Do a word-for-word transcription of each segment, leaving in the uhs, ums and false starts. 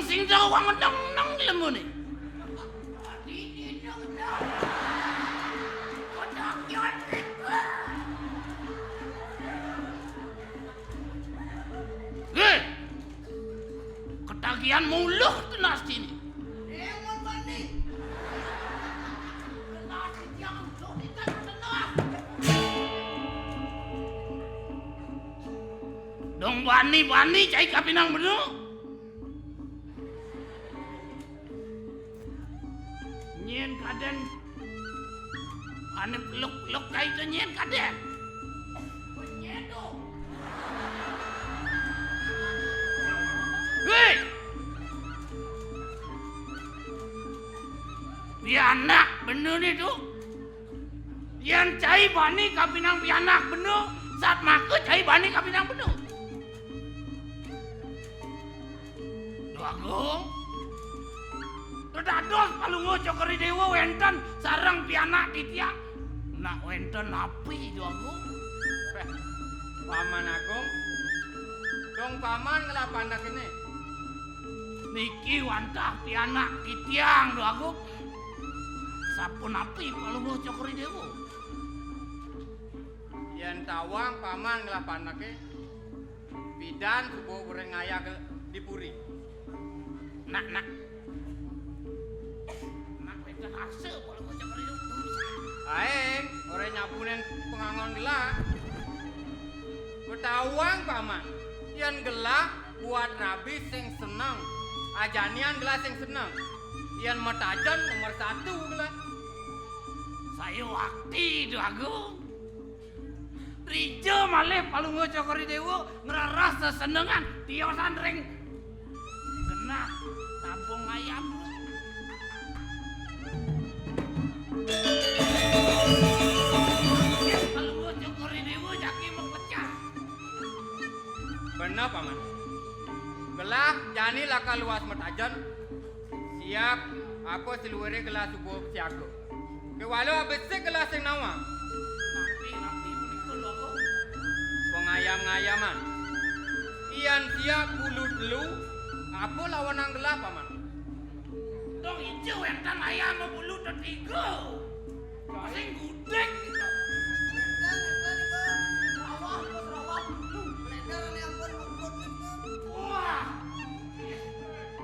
Sing tau wong neng-neng lemune. Heh. Ketagihan muluh tenas dini. Dong bani-bani cai kapinang benu. Nyén kadén. Ané peluk-peluk cai to nyén kadén. Héi! Pianak benu né to. Yén cai bani kapinang pianak benu, satmaka cai bani kapinang benu. Duh Agung. Dados Palungguh Cokor I Déwa wénten sareng pianak titiang. Nak wénten napi, Duh Agung? Péh, Paman Agung. Dong Paman ngelah panak kéné. Niki wantah pianak titiang, Duh Agung. Sapunapi Palungguh Cokor I Déwa? Yén tawang Paman ngelah panaké, pidan suba ureng ngayah di puri. Nak, nak. Nak wénten asa Palungguh Cokor I Déwa. Aéng, orahang nyabunin panganggon gelah. Tawang Paman, yén gelah buat rabi sing seneng, ajanian gelah sing seneng. Yén matajen nomor satu gelah. Saya wakti, Duh Agung. Rija malih Palungguh Cokor I Déwa ngrereh sesenengan tiosan ring genah tabung ayam. Palungguh Cokor I Déwa jagi makecah. Beneh, Paman. Gelah jani lakar luas matajen. Siap, apa saluiré gelah suba siaga. Kéwala abesik gelah sing nawang. Napi, napi punika, Luh Agung? Pangayam-ngayaman. Yan siap bulu telu, apa lawanang gelah, Paman? Dong ija wénten ayam bulu tetiga. Sing gudeg gitu. Wénten, wénten, Ibu. Srawah, Ibu, srawah bulu. Kalender ané ampun puput, Ibu. Wah.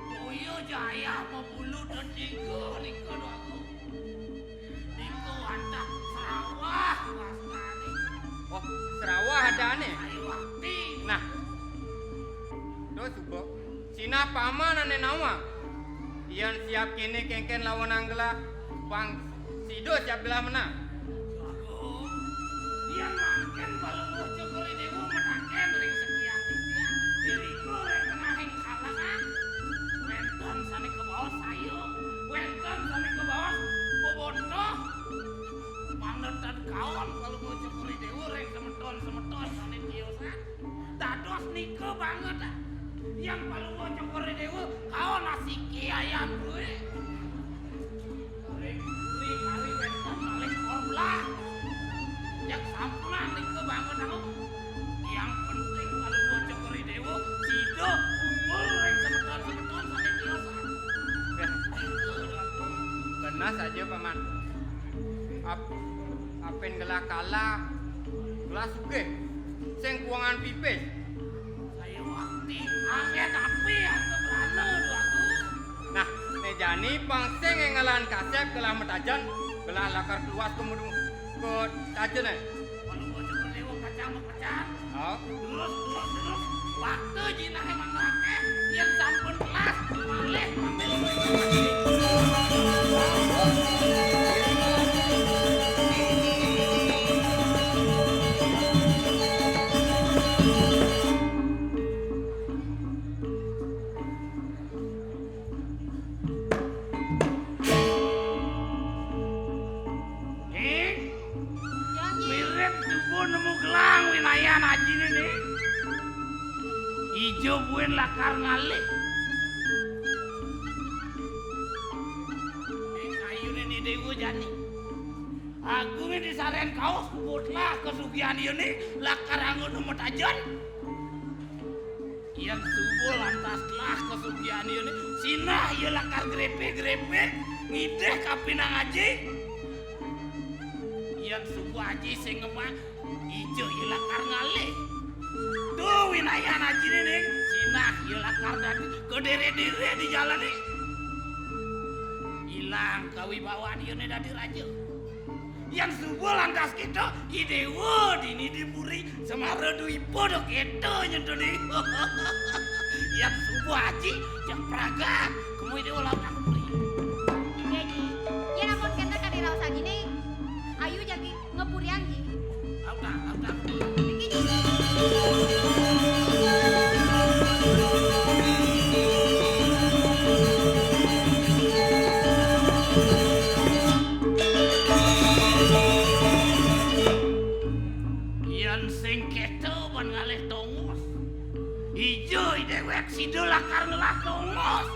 Toya jaya mabulu tetiga nika, Duh Agung. Nika wantah srawah wastané. Oh, srawah adané. Ayo wakti. Nah. Duh suba. Sinah Paman ané nawang. Yan siap kéné kénkén lawanang gelah, pang sida siap gelah menang. Agung, yan mangkin Palungguh Cokor I Déwa mataken ring sekian titiang, irika ring tengahing kalangan, wénten sané kabaos sayung, wénten sané kabaos bebotoh, mangda tan kaon Palungguh Cokor I Déwa ring semeton-semeton sané tiosan. Dados nika banget, ah. Yan Palungguh Cokor I Déwa kaon asiki ayam dué. Ring, ring ari wénten malih korban. Yak sampunang nika banget, ah. Yang penting Palungguh Cokor I Déwa sida unggul ring semeton-semeton sané tiosan. Beneh saja, Paman. Ap-, apin gelah kalah, gelah sugih, sing kuangan pipis. Saya wakti anggén api asa brana, Duh Agung. Nah, né jani pang sing énggalan kasép gelah matajen, gelah lakar kluas ka mudu-, ka tajené. Walau bocah berdewa kacang mekecang. Oh. Terus, terus, terus. Waktu jinahé mangké, yén sampun kelas, malih, malih. Ning, ya, Nyi. Mirip suba nemu gelang winayan ajiné, Ning. Ija buin lakar ngalih. Ning, ayuné Ni Déwa jani. Agungé di sarén kaos, puputlah kasugihan yéné lakar anggon matajen. Yén suba lantas telah kasugihan yéné, Sinah ia lakar grepek-grepek, ngidih kapinang aji. Yan suba aji sing ngemah, ija ia lakar ngalih. Tuh winayan ajiné ning, sinah ia lakar dadi kedere-dere di jalané. Ilang kawibawaan iané dadi raja. Yan suba lantas kéto, i déwa dini di puri, Semara Dwipa da kéto nyentuné. Yan suba aji, jak pragat, kemu i déwa laut aku puri. Inggih, Ji. Yan ampun kénten kadi raos ajiné, ayu jagi ngapuriang, Ji. Laut, laut. Inggih, Ji. Yan sing kéto ban ngalih tongos. Ija i déwék sida lakar ngelah tongos.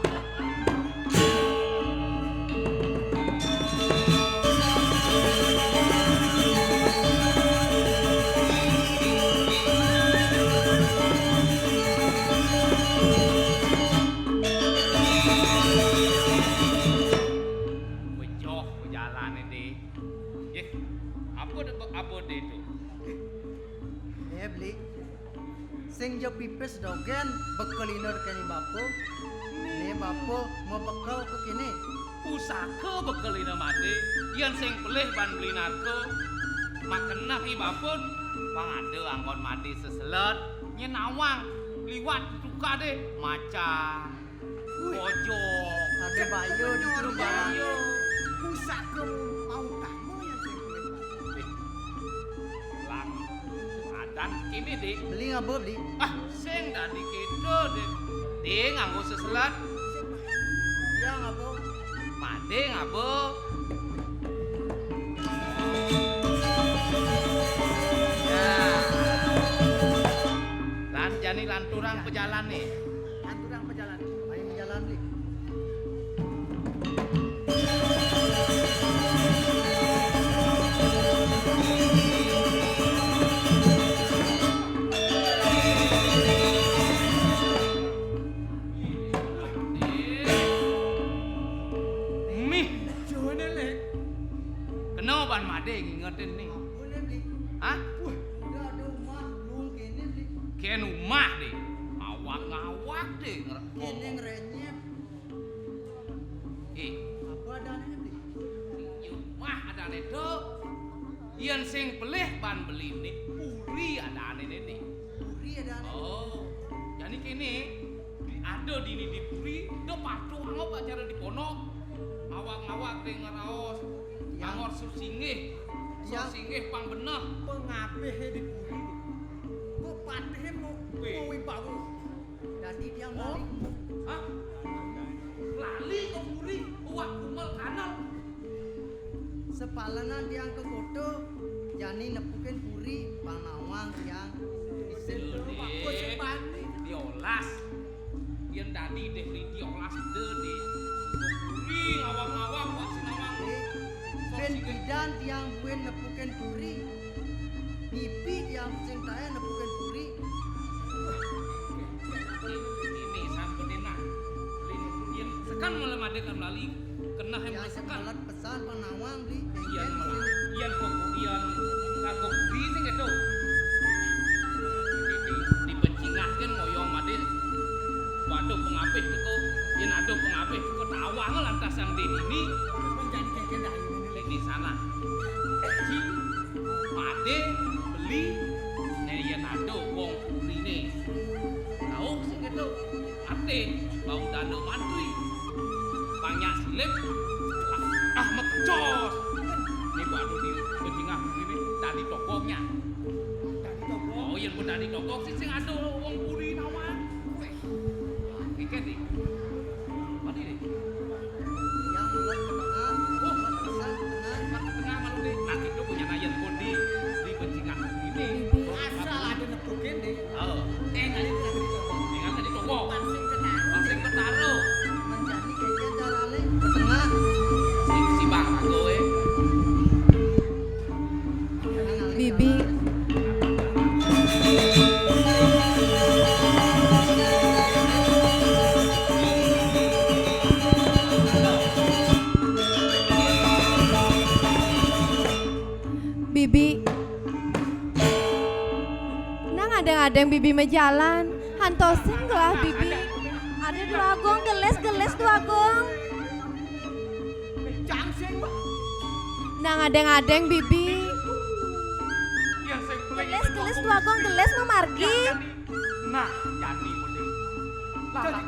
Bejoh bejalané, Dik. Nggih. Apa de-, apa de itu? Eh, Bli. Sing ja pipis dogén bekelina tekén i bapa. Né bapa mabekel ka kéné. Pusaka bekelina Madé, yén sing pelih ban beli narka, makeneh i bapa, pang ada anggon Madé seselet, nyén nawang, liwat tukadé, macan. Wih. Bojong. Ada bayu di Ada jalan. Bayu. Pusaka mau utama yang sing kelihatan. Dek. Lang. Adan kéné, Dek. Beli ngapa, Beli? Ah, sing dadi kéto, Dek. Dek nganggo seselat. Iya, ngapa? Madé ngapa? Ya. Lan jani lanturang pejalané. Lanturang pejalan. Ayo pejalan, Bli. Mih. Joné, Lek. Kena ban Madé ngingetin nih. Boleh, Bli. Hah? Wah, udah ada rumah, belum kéné, Bli. Kén umah, Dé. Ngawak-ngawak, Dé. Ngre-, Kéné ngrenyep. Eh. Apa adané, Bli? Iya, wah, adané to. Yén sing pelih ban beliné puri adané, Dé. Puri adané. Oh, jani kéné, di, ada dini di puri, da patuh angop acara di pondok. Ngawak-ngawak, Dé, ngeraos. Iya. Angor susinggih. Iya. Susinggih pang beneh. Pengabih di puri. Kok patihé mau, Wih. Mau wibawa. Dadi tiang Oh. Lali. Hah? Lali ka puri, uwak kumal kanal. Sepalenan tiang ka kota, jani nepukin puri, pang nawang tiang. Isin Dé, bagus, Dé. Bani. Diolas. Yén dadi Dé, diolas Dé, Dé. Ka puri, ngawang-ngawang, uwak sinawang. Dé, ben bidan tiang buin nepukin puri. Ngipi tiang sing taén nepukin puri. Ini sampun enak. Lin, yén sekan malah madé kan lali, keneh yang Tiang sing sekan. Malet pesan pang nawang, Bli. Yén malah, yén kok, yén kagok beli sing itu. Di, di, dipencingahkan ngoyong madé. Waduh, pengabih teko. Yén ada pengabih teko, tawang lantas yang di ini. Ini sana. Ji, Madé beli, né yén ada wong puriné. Tau sing kéto, até bau dana mantri. Banyak silip, ah, mekecos. Né baru di bejingah puri né, dadi togoknya. Dadi togok? Oh, yén pun dadi togok sih sing ada wong puri nawang. Wéh. Iki, Dik. Mati, Dik. Yang buat ke tengah, oh, buat pesan ke tengah. Ke tengah malu, Dik. Nah, itu punya nayan pun di, di bejingah ini. Asal ada nepukin, Dik. Oh. Eh, tadi tuh lagi di toko. Ingat tadi toko. Pangsing ketaro. Pangsing ketaro. Menjadi kayaknya caranya ke tengah. Si, si bang, aku, eh. Bibi. Adéng bibi majalan, han tosén gelah bibi. Ada Dwagung, gelis, gelis Dwagung. Nang adéng-adéng bibi. Gelis, gelis Dwagung, gelis mamargi. Nah, jani mending. Lah, lah.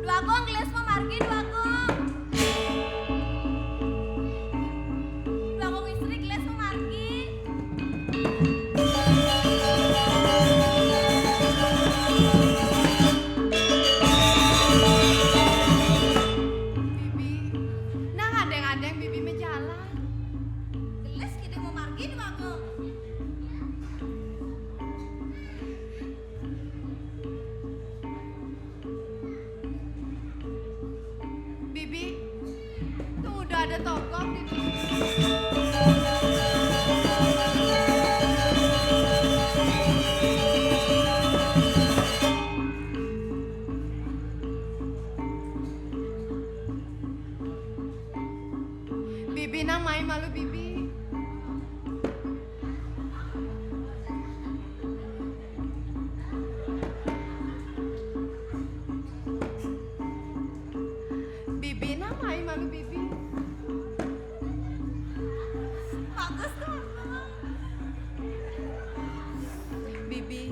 Dwagung, gelis mamargi, Dwagung. Dwagung istri, gelis mamargi. Bibi, nang adéng-adéng bibi majalan. Gelis kidik mamargi, Dwagung. Bibi, tuh udah ada togog di. Bibi nang mai malu bibi. Bibi nang mai malu bibi. Bagus tuh. Bibi,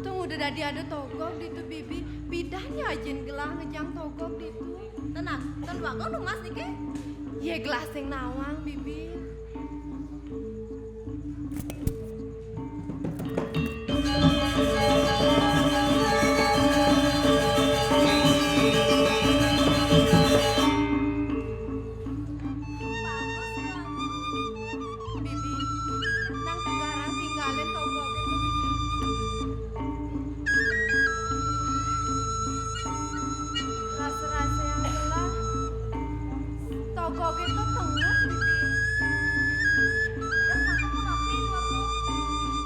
tung udah dadi ada togog ditu bibi. Pidan ya ajin gelah ngejang togog ditu. Tenang, ten bagus tuh mas niki. Ye gelah sing nawang bibi. Bibi, nang tegarang tinggalin togogé tuh, Bibi. Rasa-rasa yang gelah. Togogé tuh tenget, Bibi.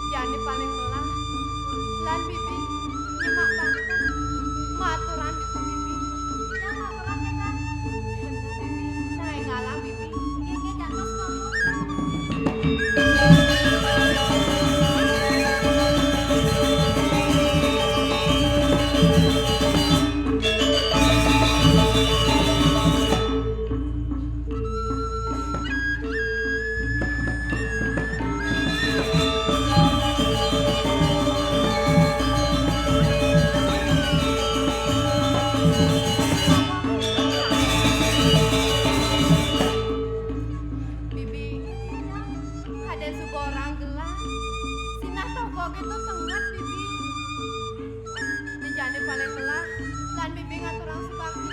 Jani paling melah. Lan Bibi nyemak banten. Maturan ditu Bibi. Yang maturan ya, Kak? Bener, Bibi. Nah, ngalang Bibi. Iya, iya, jantos, Bang. Bibi, ada suba orang gelah. Sinah togogé tuh tenget, Bibi. Né jani paling melah, lan Bibi ngaturang subakti.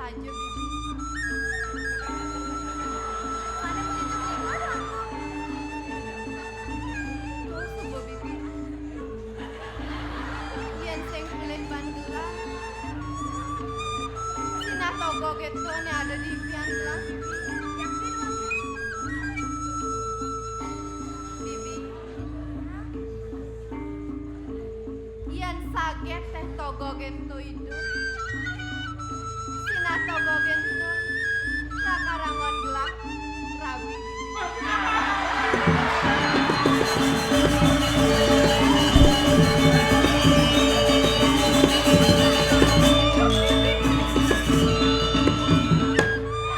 Aja, Bibi. Mana begitu nikmat aku. Tuh, suba, Bibi. Yén sing pelih ban gelah. Sinah togog ento né ada di impian gelah, Bibi. Bibi. Yén saget téh togog ento idup. Sinah togog ento. Rakarangon gelah. Rabi.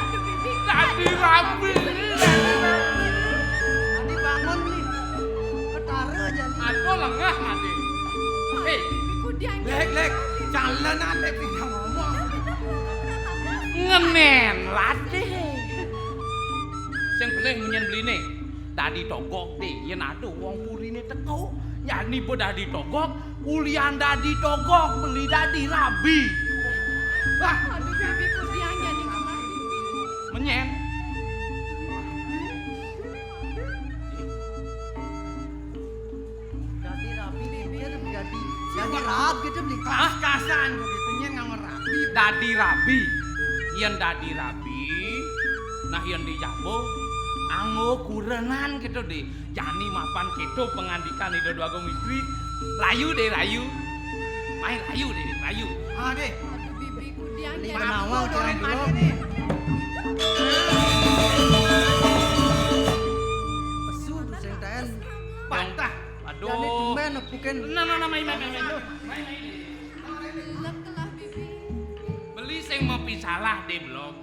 Aduh, Bibi. Tadi rabi. Tadi bangun nih. Ketara aja nih. Aduh, lengah mati. Hei, Bibi kudiang. Lek, lek. Jalan ate kita ngomong. Ngenén latih. Sing pelih menyén beliné. Dadi togog dé, yén ada wong puriné teka, jani ba dadi togog, ulian dadi togog, beli dadi rabi. Wah, aduh, Bibi kudiang jani kemari. Menyén. Dadi rabi, Bibi. Dadi, dadi rab gitu, beli. Pas-pasan kok gitu, nyén nganggo rabi. Dadi rabi. Yén dadi rabi, nah yén di jaba, anggo kurenan gitu dé. Jani mapan kéto pangandikan Ida Dwagung Istri, rayu dé, rayu. Mai rayu dé, rayu. Ah, dé. Aduh, Bibi kudiang. Beli jani. Nawang, kurang belum. Pesu tuh sing taén. Patah. Aduh. Jani tumben nepukin. Nah, nah, nah, mai, mai, mai, mai. Mai, mai. Lek telah, Bibi. Beli sing mapisalah dé, Blok.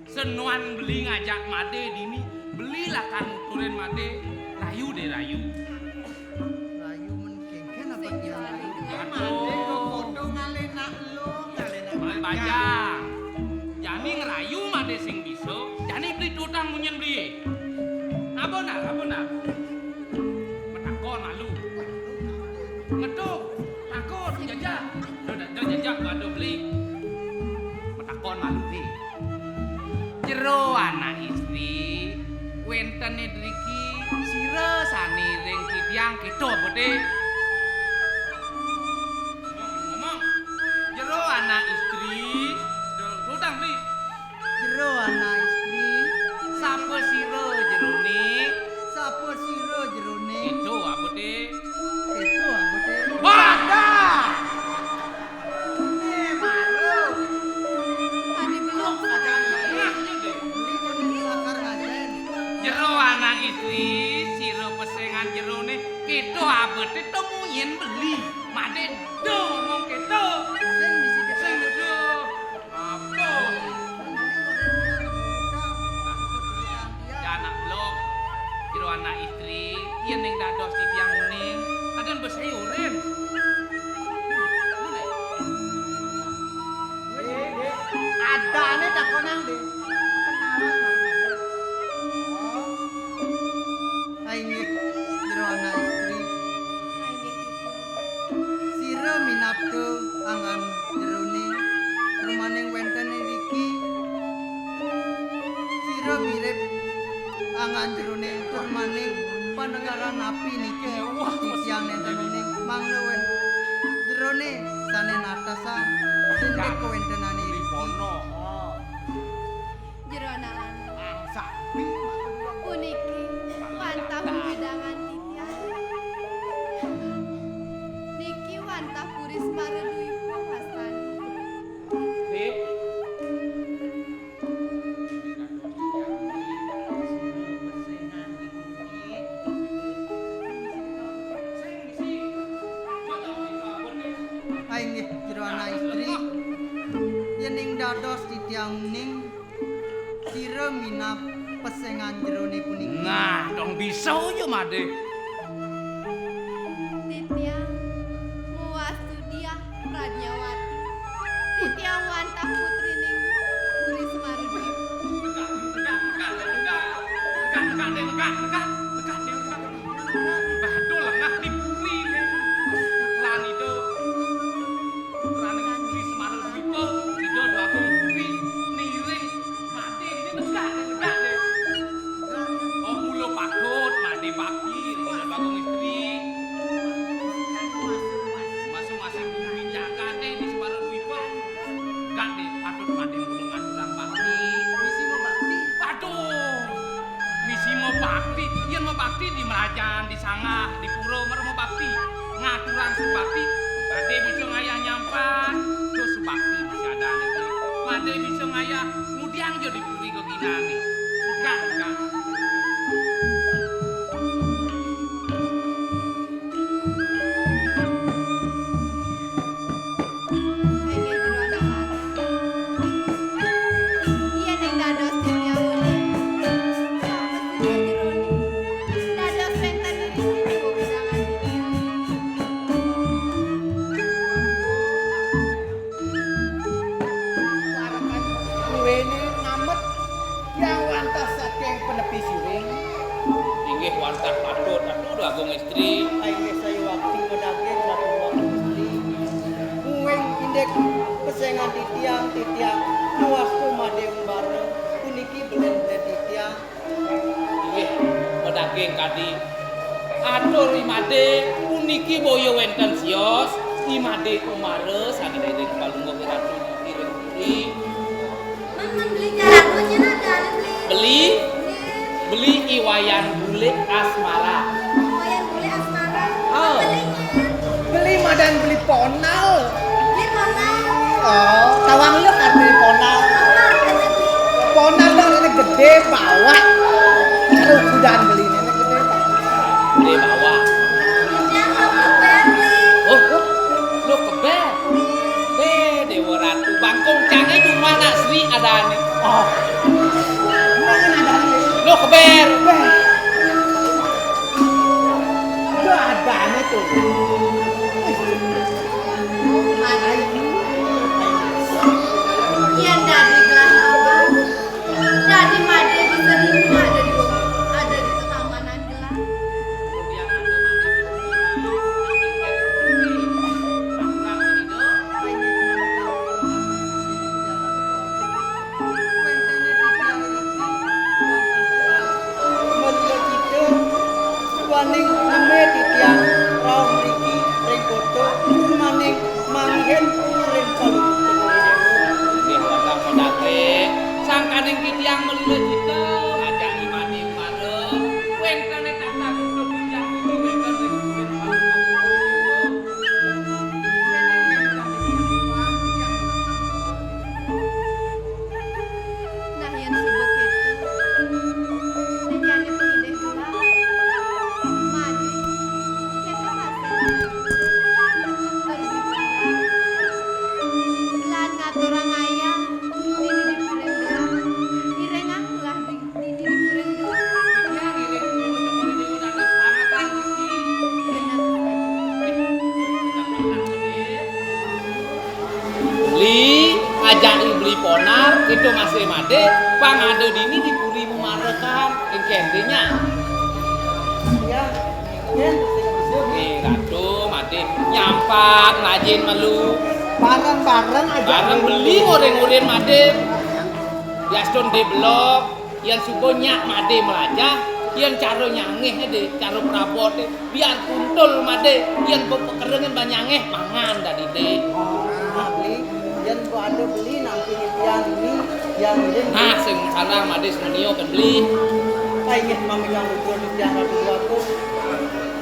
Senuan beli ngajak madé dini, beli lakar nuturin madé, rayu dé, rayu. Rayu men kéngkén apa dia rayu? Aduh. Madé kok podo ngaléna lu, ngaléna. Mai bajang. Jani ngerayu madé sing bisa, jani beli tutang munyin beli. Napa, Nak? Napa, Nak? Matakon malu. Ngetuk, takon, jajak. Duh, duh, duh, jajak, waduh, beli. Matakon malu, beli. Jero anak istri, wénten ing driki, sira sané ring titiang kéto, Budi. Ngomong, ngomong. Jero anak istri, duh, tutang, beli. Jero anak istri. Sapa sira jerone? Sapa sira jerone? Itu abote. Itu abote. Wah! Né malu. Adi belum sadar. Beli kok lakar ngajen. Jero anak istri, sira pesengan jerone, kita abote temuin beli. Made do ngomong kita. Sing bisi kita. Sing do. Apa? Ya anak belum. Jero anak istri, yen ning dados titiang uning, adan besayurin. Adane takonan, Dik. Ai nggih, jero anak istri. Sira minabda angan jerone, rumaning wenten iriki. Sira mirip angan jerone, rumaning panegaran napi niki titiang nenten uning mangda wen jerone sane natasan rindik kawentenan iriki. Jero anak lanang. Puniki wantah wewidangan titiang. Niki wantah Puri Semara Dwipa wastani. Ai nggih, jero anak istri, yening dados titiang uning, sira minab pesengan jerone puniki. Nah, dong bisa ya, Made. Titiang Muas Tudiah Pradnyawati. Titiang wantah putrining Puri Semara Dwipa. Tegak, tegak, tegak, tegak. Tegak, tegak, Dek, tegak, tegak. Tegak, Dek, tegak. Badhe lengah di puri, Dek. Putrane Ida. Putrane Puri Semara Dwipa, Ida Dwagung Puri. Bakti di merajan, di sanggah, di pura, merema bakti. Ngaturang subakti, madé bisa ngayah nyampat. Tuh subakti masih adané, Bli. Madé bisa ngayah ngudiang ja di puri geginané. Enggak, enggak. Inggih, Jero Anak Lanang. Yén ing dados titiang uning, sampun sida Jero Anak. Dados wénten ring wewidangan titiang. Kuwéné namet tiang wantah saking penepi siring. Inggih wantah patut, Ratu Agung Istri. Inggih sayuwakti madaging Ratu Agung Istri. Mungguing indik pesengan titiang, titiang ngawastu madé umbara puniki belen-belen titiang. Inggih, madaging kadi. Atur I Madé puniki boya wénten sios, I Madé Umara sané ring Palungguh Ratu ring puri. Mang, mang beli jalan, oh, nyana ada, ada beli. Beli? Nggih. Beli I Wayan Bulik Asmara. Wayan Bulik Asmara. Oh. Beli, nggih. Beli madan beli ponal. Beli ponal. Oh, tawang lu arti ponal. Apa artinya beli? Ponal lu ini gedé, bawak. Karo kudan beliné gedé, bawak. Gedé bawak. Yang lo keber, beli. Oh, lu keber? Beli. Bé, Déwa Ratu, bangkung cangé cuma nak Sri adané. Oh. Mana adané? Lu keber. Bé. Lu adané tuh. Yén dadi gelah apa? Dadi Madé bisa di rumah, ada di, ada di tetamanan gelah. Malila cita, subaning neme titiang rauh mriki ring kota, tur maning manggihin ring Palungguh Cokor I Déwa. Inggih, wantah madaging, sangkaning titiang malila cita, ngajak I Madé Umara, wénten ing tata tutup titiang niki wénten ring, ring Palungguh Cokor I Déwa. Nah, yén suba kéto, né jani pangidih gelah, Madé, kéto masih. Lan ngaturang ayah, dini di puring gelah, iringang gelah di, dini di puring gelah. Genah. Beli, ngajak I Beli Ponar, kéto masih Madé, pang ada dini di puri mamarekan, ing kéné nya. Ya, ya, betul, betul. Nih, Ratu, Madé, nyampat, ngajin melu. Bareng-bareng aja. Bareng Beli, ngorin-ngorin Madé. Yastun di belog, yén suba nyak Madé mlajah, yén cara nyangih dé, cara praboté, biar kuntul Madé, yén pepekerengin banyangé, mangan dadi dé. Oh, nah, Beli, yén ba ada Beli nampingi tiang dini, tiang ngiring. Nah, sing sanang Madé semenio kan Beli. Kainggih mamikan luhur tiang Ratu Agung.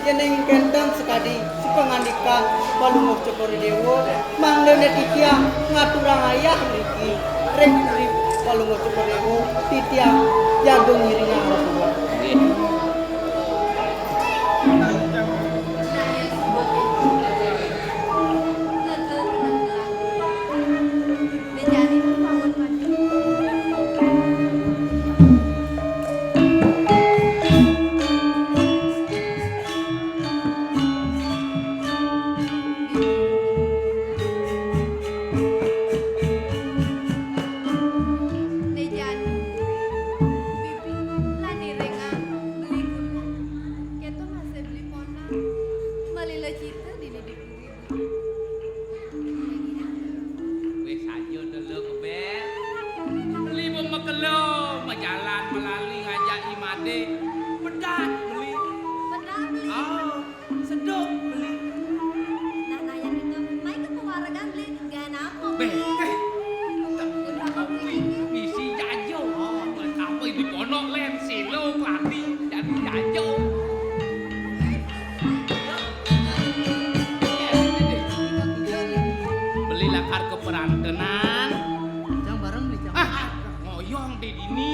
Yén ing kénten sakadi sapangandikan Palungguh Cokor I Déwa, mangdané titiang ngaturang ayah niki ring, ring Palungguh Cokor I Déwa, titiang jaga ngiringang Ratu Agung. Nggih. Né jani, Bibi, lan iringang Beli Kuning. Kéto masih Beli Ponar. Malila cita dini di puri. Wis aja telu kebel. Beli bemakelo, majalan malali ngajak I Madé. Pedak Beli. Pedak Beli. Ah. Seduk Beli. Nah, nah, yang itu, mai ke pewaregan Beli, gak namo Beli. Béh, béh. Udah apa Beli? Misi jajo. Oh, apa di ponok lén, silo, kelati, jadi jajo. Dong di dini.